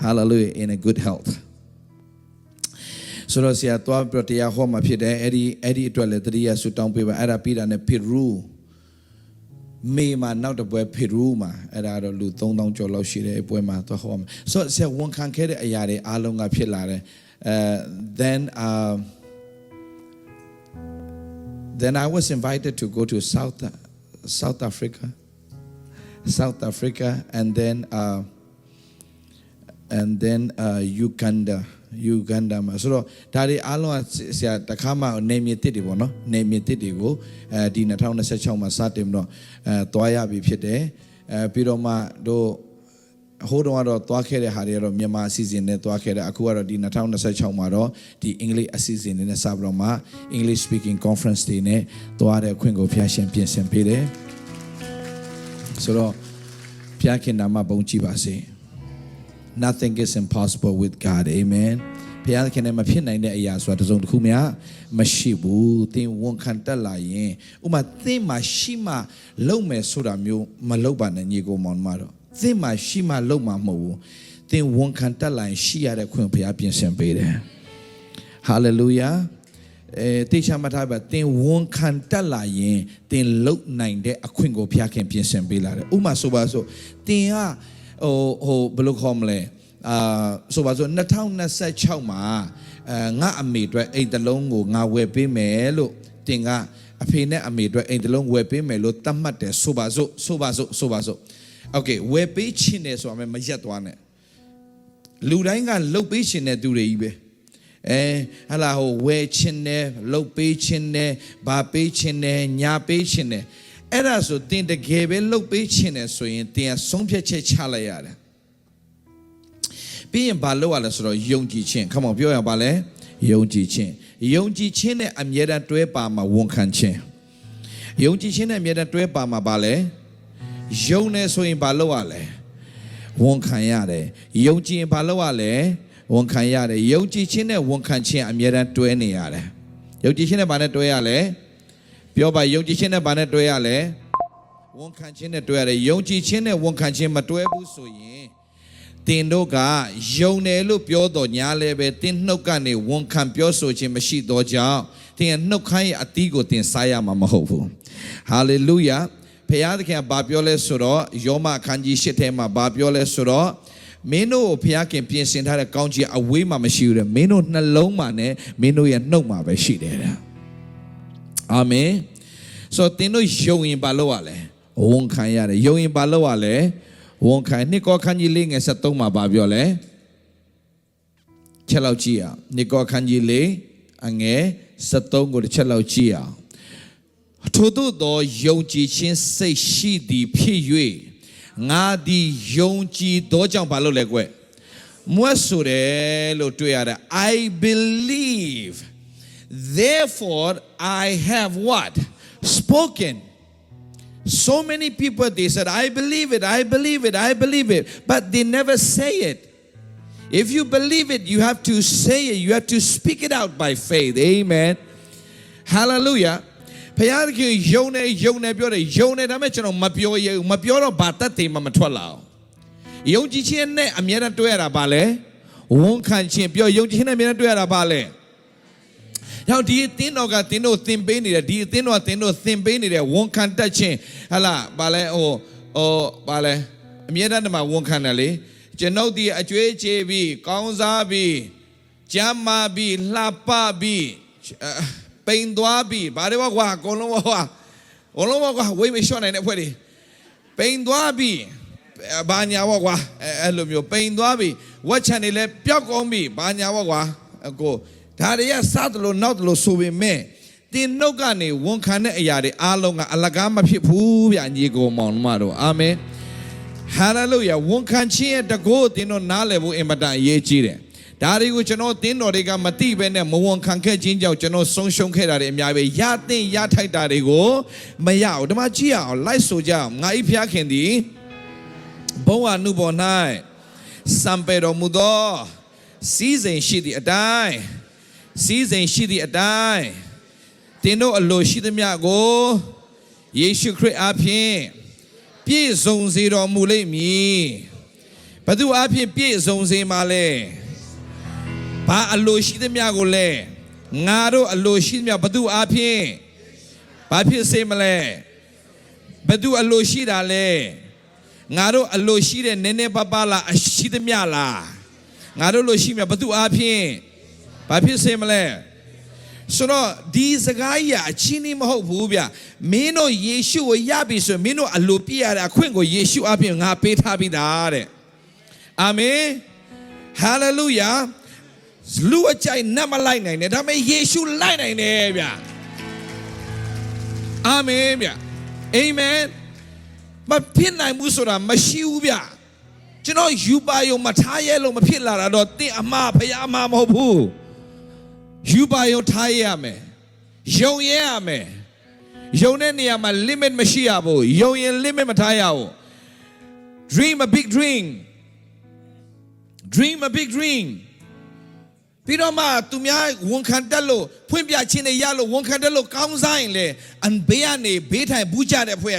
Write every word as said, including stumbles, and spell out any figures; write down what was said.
Hallelujah, in a good health. ဆိုတော့ဆရာသွားပြီးတော့တရားဟောမှာဖြစ်တယ်အဲ့ဒီအဲ့ဒီအတွက်လည်းတတိယဆုတောင်းပေးပါအဲ့ဒါပြီးတာနဲ့ Peru မေမှာနောက်တစ်ပွဲ Peru မှာအဲ့ဒါတော့လူသုံးသောင်းကျော်လောက်ရှိတယ်အဲ့ပွဲမှာသွားဟောမှာဆိုတော့ဆရာဝန်ခံခဲ့တဲ့အရာတွေအားလုံးကဖြစ်လာတယ်အဲ then uh, then I was invited to go to South South Africa South Africa and then uh, and then uh, Uganda Uganda မှာဆိုတော့ဒါတွေအားလုံးကဆရာတခါမှနယ်မြေတစ်တွေပေါ့နော်နယ်မြေတစ်တွေကိုအဲဒီ2026မှာစတင်ပြီးတော့အဲသွားရပြီဖြစ်တယ်အဲပြီးတော့မှတို့ဟိုးတုန်းကတော့သွားခဲ့တဲ့ဟာတွေကတော့မြန်မာအစီအစဉ်နဲ့သွားခဲ့တယ်အခုကတော့ဒီ2026မှာတော့ဒီအင်္ဂလိပ်အစီအစဉ်တွေနဲ့စပြီးတော့မှ English speaking conference တွေနဲ့သွားတဲ့အခွင့်ကိုဖျားရှင်ပြင်ဆင်ပေးတယ်ဆိုတော့ဖျားခင်နာမဘုန်းကြီးပါစေ Nothing is impossible with God. Amen. ဘုရားသခင်နဲ့မဖြစ်နိုင်တဲ့အရာဆိုတာတစ်စုံတစ်ခုမျှမရှိဘူး။သင်ဝန်ခံတတ်လာရင်ဥပမာသင်မှာရှိမှလုပ်မယ်ဆိုတာမျိုးမလုပ်ပါနဲ့ညီကိုမောင်မတို့။သင်မှာရှိမှလုပ်မှာမဟုတ်ဘူး။သင်ဝန်ခံတတ်လာရင်ရှိရတဲ့ခွင့်ဘုရားပြင်ဆင်ပေးတယ်။ Hallelujah. အဲတေချာမှတ်ထားပါသင်ဝန်ခံတတ်လာရင်သင်လုံနိုင်တဲ့အခွင့်ကိုဘုရားခင်ပြင်ဆင်ပေးလာတယ်ဥပမာဆိုပါစို့သင်ကဟိုဟိုဘယ်လိုခေါ်မလဲအာဆိုပါစို့2026မှာအဲငါအမေအတွက်အိမ်တစ်လုံးကိုငါဝယ်ပေးမယ်လို့သင်ကအဖေနဲ့အမေအတွက်အိမ်တစ်လုံးဝယ်ပေးမယ်လို့သတ်မှတ်တယ်ဆိုပါစို့ဆိုပါစို့ဆိုပါစို့ okay ဝယ်ပေးချင်တယ်ဆိုတာမရက်သွားနဲ့လူတိုင်းကလုပ်ပေးချင်တဲ့သူတွေကြီးပဲအဲဟလာဟိုဝယ်ချင်တယ်လုပ်ပေးချင်တယ်ဘာပေးချင်တယ်ညာပေးချင်တယ်အဲ့ဒါဆိုသင်တကယ်ပဲလုပ်ပေးချင်တယ်ဆိုရင်သင်ကဆုံးဖြတ်ချက်ချလိုက်ရတယ်ပြီးရင်ဘာလုပ်ရလဲဆိုတော့ယုံကြည်ခြင်း come on ပြောရပါလဲယုံကြည်ခြင်းယုံကြည်ခြင်းနဲ့အမြဲတမ်းတွဲပါမှာဝန်ခံခြင်းယုံကြည်ခြင်းနဲ့အမြဲတမ်းတွဲပါမှာပါလဲယုံနေဆိုရင်ဘာလုပ်ရလဲဝန်ခံရတယ်ယုံကြည်ရင်ဘာလုပ်ရလဲဝန်ခံရတယ်ယုံကြည်ခြင်းနဲ့ဝန်ခံခြင်းအမြဲတမ်းတွဲနေရတယ်ယုံကြည်ခြင်းနဲ့ဘာနဲ့တွဲရလဲပြောပါယုံကြည်ခြင်းနဲ့ဘာနဲ့တွဲရလဲဝန်ခံခြင်းနဲ့တွဲရတယ်ယုံကြည်ခြင်းနဲ့ဝန်ခံခြင်းမတွဲဘူးဆိုရင်သင်တို့ကယုံတယ်လို့ပြောသော်ငြားလည်းပဲသင်နှုတ်ကနေဝန်ခံပြောဆိုခြင်းမရှိသောကြောင့်သင်ရဲ့နှုတ်ခမ်းရဲ့အသီးကိုသင်စားရမှာမဟုတ်ဘူး။ Hallelujah ။ဘုရားသခင်ကဘာပြောလဲဆိုတော့ယောမအခန်းကြီးရှစ်ထဲမှာဘာပြောလဲဆိုတော့မင်းတို့ကိုဘုရားခင်ပြင်ဆင်ထားတဲ့ကောင်းချီးအဝေးမှာမရှိဘူးတဲ့မင်းတို့နှလုံးမှာနဲ့မင်းတို့ရဲ့နှုတ်မှာပဲရှိတယ်တဲ့။အာမင်။ဆိုတော့သင်တို့ယုံရင်ဘာလုပ်ရလဲ။ဝန်ခံရတယ်ယုံရင်ဘာလုပ်ရလဲဝန်ခံနှစ်ကောခန်းကြီးလေးငယ်73မှာဘာပြောလဲချက်လောက်ကြည့်အောင်နှစ်ကောခန်းကြီးလေးအငယ်73ကိုတစ်ချက်လောက်ကြည့်အောင်ထို့သို့သောယုံကြည်ခြင်းစိတ်ရှိသည်ဖြစ်၍ငါသည်ယုံကြည်သောကြောင့်ဘာလုပ်လဲကွယ်မွဲဆိုတယ်လို့တွေ့ရတယ်I believe therefore I have what spoken So many people they said, I believe it, I believe it, I believe it, but they never say it. If you believe it, you have to say it, you have to speak it out by faith. Amen. Hallelujah. ဘုရားသခင်ယုံနေယုံနေပြောတယ်ယုံနေဒါပေမဲ့ကျွန်တော်မပြောရဘူးမပြောတော့ဘာတတ်သိမ်းမှမထွက်လာအောင်ယုံကြည်ခြင်းနဲ့အမြဲတမ်းတွေ့ရတာပါလေဝန်ခံခြင်းပြောယုံကြည်ခြင်းနဲ့အမြဲတမ်းတွေ့ရတာပါလေနောက်ဒီအသင်းတော်ကသင်တို့သင်ပေးနေတယ်ဒီအသင်းတော်ကသင်တို့သင်ပေးနေတယ်ဝန်ခံတတ်ခြင်းဟလာဘာလဲဟိုဟိုဘာလဲအမြဲတမ်းတမဝန်ခံတယ်လေကျွန်ုပ်ဒီအကျွေးကြေပြီကောင်းစားပြီကျမ်းမာပြီလှပပြီပိန်သွားပြီဘာတွေဝကွာအကုန်လုံးဝကွာအကုန်လုံးဝကွာဝေးမလျှော့နိုင်တဲ့အဖွဲ့တွေပိန်သွားပြီဘာညာဝကွာအဲ့လိုမျိုးပိန်သွားပြီဝက်ချန်တွေလည်းပျောက်ကုန်ပြီဘာညာဝကွာအကိုဒါတွေကစသလိုနောက်သလိုဆိုပေမဲ့သင်နှုတ်ကနေဝန်ခံတဲ့အရာတွေအားလုံးကအလကားမဖြစ်ဘူးဗျညီကိုမောင်မတို့အာမင်ဟာလေလုယာဝန်ခံခြင်းရဲ့တကူသင်တို့နားလည်ဖို့အင်မတန်အရေးကြီးတယ်ဒါတွေကိုကျွန်တော်သင်းတော်တွေကမသိဘဲနဲ့မဝန်ခံခဲ့ခြင်းကြောင့်ကျွန်တော်ဆုံးရှုံးခဲ့တာတွေအများပဲရသင့်ရထိုက်တာတွေကိုမရအောင်ဒီမှာကြည့်ရအောင်လိုက်ဆိုကြအောင်ငါ၏ဖျားခင်သည်ဘုံအနုဘော်၌စံပဲတော်မူသောစည်းစိမ်ရှိသည့်အတိုင်းစည်းစိမ်ရှိသည့်အတိုင်းသင်တို့အလိုရှိသမျှကိုယေရှုခရစ်အားဖြင့်ပြည့်စုံစေတော်မူလိမ့်မည် ဘယ်သူအားဖြင့်ပြည့်စုံစေမှာလဲ။ ဘာအလိုရှိသမျှကိုလဲ။ ငါတို့အလိုရှိသမျှဘယ်သူအားဖြင့်။ ဘာဖြစ်စေမလဲ။ ဘယ်သူအလိုရှိတာလဲ။ ငါတို့အလိုရှိတဲ့နည်းနည်းပါးပါးလား။ အရှိသမျှလား။ ငါတို့လိုရှိမျှဘယ်သူအားဖြင့်။ ဘာဖြစ်စေမလဲ။ ဆိုတော့ဒီစကားကြီးကအချီးနှီးမဟုတ်ဘူးဗျာ။ မင်းတို့ယေရှုကိုရပြီဆိုရင်မင်းတို့အလိုပြည့်ရတဲ့အခွင့်ကိုယေရှုအားဖြင့်ငါပေးထားပြီးသားတဲ့။ အာမင်။ ဟာလေလုယာ။ လူအကြိုက်နတ်မလိုက်နိုင်နဲ့။ ဒါပေမဲ့ယေရှုလိုက်နိုင်တယ်ဗျာ။ အာမင်ဗျာ။ အာမင်။ မဖြစ်နိုင်ဘူးဆိုတာမရှိဘူးဗျာ။ ကျွန်တော်ယူပါယုံမထားရဲလို့မဖြစ်လာတာတော့သင်အမှားဘုရားအမှားမဟုတ်ဘူး။ ယူပါယုံထားရဲရမယ်။ ယုံရဲရမယ်။ ယုံတဲ့နေရာမှာ limit မရှိရဘူး။ ယုံရင် limit မထားရဘူး။ Dream a big dream. Dream a big dream. ပြီးတော့မှသူများဝန်ခံတတ်လို့ဖွင့်ပြခြင်းနဲ့ရလို့ဝန်ခံတတ်လို့ကောင်းစားရင်လေအန်ဘေးကနေဘေးထိုင်ဘူးကြတဲ့အဖွဲ့က